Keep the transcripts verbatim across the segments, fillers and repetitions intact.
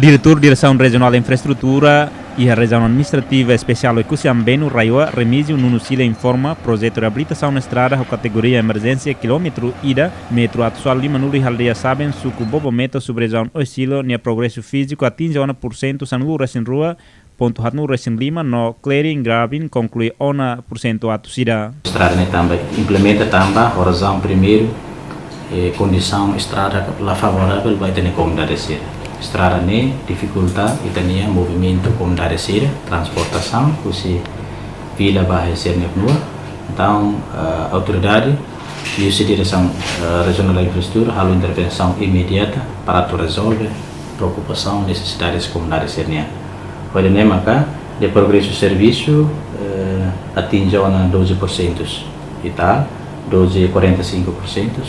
Diretór Diresaun Rejionál Infraestrutura iha Rejiaun Administrativa Espesiál Oekusi Ambenu, RAEOA, Remígio Nuno Sila informa, projetu reabilitasaun estrada ho kategoria emerjénsia kilómetru ida, metru atus ualu limanulu iha aldeia Saben, suku Bobometo, sub-rejiaun Oesilo, nia progresu fíziku atinje ona pursentu sanulu-resin-rua pontu haatnulu-resin-lima no clearing grubbing konklui ona pursentu atus ida. Estrada ne'e tanba implementa tanba ho razaun primeiru, eh, kondisaun estrada la favoravel ba ita-nia komunidade sira. Estrada ne'e difikulta ita-nia movimentu komunidade sira, transportasaun husi vila ba iha sira-nia rua. Entaun, eh, autoridade liuhusi Diresaun, eh, Rejionál Infraestrutura halo intervensaun imediata para atu rezolve preokupasaun, nesesidades komunidade sira-nian. Ho ida-ne'e maka, nia progresu servisu, eh, atinje ona doze pursentu e tal, doze quarenta e cinco pursentu.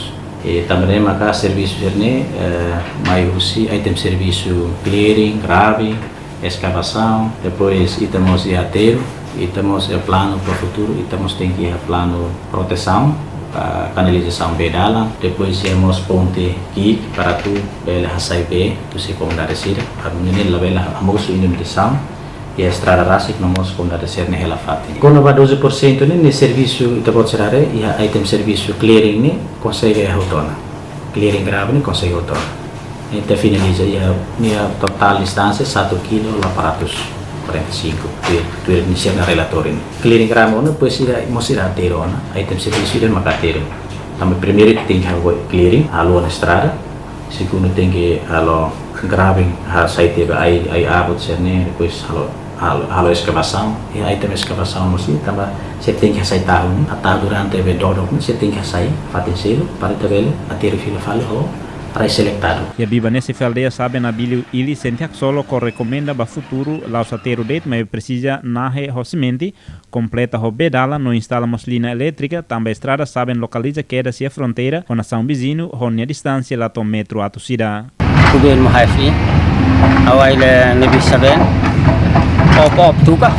I tanba ne'e maka servisu sira-ne'e, eh, mai husi item servisu clearing, grubbing, eskavasaun, depois ita mós iha aterru, ita mós iha planu para futuru, ita mós tenke iha planu protesaun, ah, kanalizasaun bee dalan, depois iha mós ponte ki'ik para atu bele hasai bee husi komunidade sira, para nune'e labele hamosu inundasaun iha estrada rasik no mós komunidade sira-nia hela fatin. Kona-ba doze pursentu ne'e, ne'e servisu ita-boot sira haree, iha item servisu clearing ne'e konsege hotu ona. Clearing grubbing ne'e konsege hotu ona. Ita finaliza iha, iha totál distánsia satu kilo delapan ratus quarenta e cinco, tuir, tuir nia relatóriu ne'e. Clearing grubbing ne'e, depois ida, mós ida aterru ona, item servisu ida maka aterru. Tanba primeiru ita tenke halo clearing, halo ona estrada, segundu tenke halo grubbing, hasai tiha ai, ai-abut sira-ne'e, depois halo, halo, halo eskavasaun, iha item eskavasaun mós ida, tanba sira tenke hasai tahu ne'e, atahu durante be dodok ne'e, sira tenke hasai fatin seluk, para ita bele aterru fila fali ho rai selektadu. Iha biban ne'e xefe aldeia Saben Abílio Ili sente haksolok ho rekomenda ba futuru la'ós aterru de'it, maibé presiza nahe ho simente, kompleta ho bee dalan no instala mós liña elétrika, tanba estrada Saben lokaliza kedas iha fronteira ho nasaun viziñu, ho nia distánsia la to'o metru atus ida. Tuben mo haifi, ha'u ai le ne'ebé Saben, op op tuka.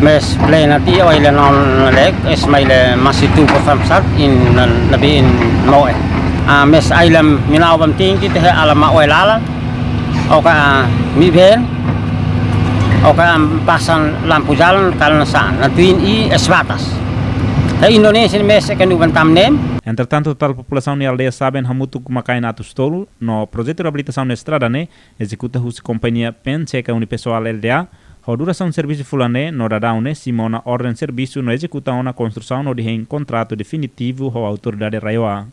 Maibé plena tiha ha'u ai le non lek, es mai le masi tu ko famsat in na, na bin moe. Ah, maibé ai le minau bam tingki te ala ma oe lalan. Oka mi ben, oka am pasan lampu jalan kal na sa, na tuin i es batas. Te Indonesia ni mese kan uban tam nem. Entretantu, totál populasaun iha aldeia Saben hamutuk mak atus tolu, no projetu reabilitasaun estrada ne'e ezekuta husi kompañia P N C K Unipessoal L T A, ho durasaun servisu fulan neen, no daudaun ne'e simu ona orden servisu no ezekuta ona konstrusaun hodi hein kontratu definitivu ho autoridade RAEOA.